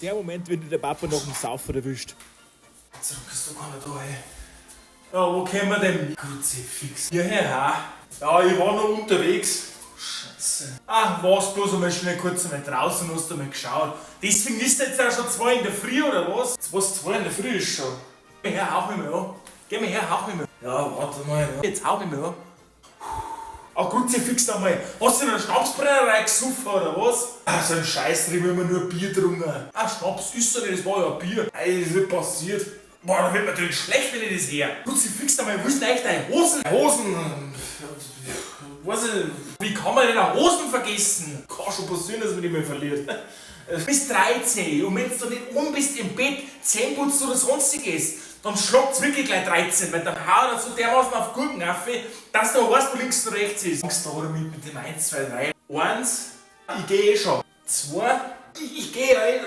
Der Moment, wenn dich der Papa nach dem Saufen erwischt. Jetzt bist du gar nicht da, ey. Ja, wo kommen wir denn? Kruzifix. Ja, ja. Ja, ich war noch unterwegs. Scheiße. Ach, warst bloß einmal schnell kurz einmal draußen, hast du mal geschaut. Deswegen ist jetzt auch schon 2 in der Früh, oder was? Jetzt was 2 in der Früh ist schon. Geh her, hauch mich mal an. Geh mal her, hauch mich mal. Ja, warte mal. Ja. Jetzt hauch mich mal an. Ah, Kruzifix einmal. Hast du in einer Schnapsbrennerei gesoffen, oder was? Ah, so ein Scheiß drin, wenn man nur Bier getrunken. Ah, Schnaps ist doch nicht, das war ja Bier. Ey, das ist nicht passiert. Boah, da wird mir natürlich schlecht, wenn ich das her. Kruzifix einmal, wo ist denn eigentlich deine Hosen? Hosen? Weiß ich, wie kann man denn auch Hosen vergessen? Kann schon passieren, dass man die mal verliert. Du bist 13 und wenn du nicht um bist im Bett, Zähne putzt oder sonstiges, dann schlagt's wirklich gleich 13, weil dann haut er so dermaßen auf Gurken auf, dass du weißt, wo links und rechts ist. Angst da mit dem 1, 2, 3. 1, ich geh eh schon. 2, ich geh ja eh.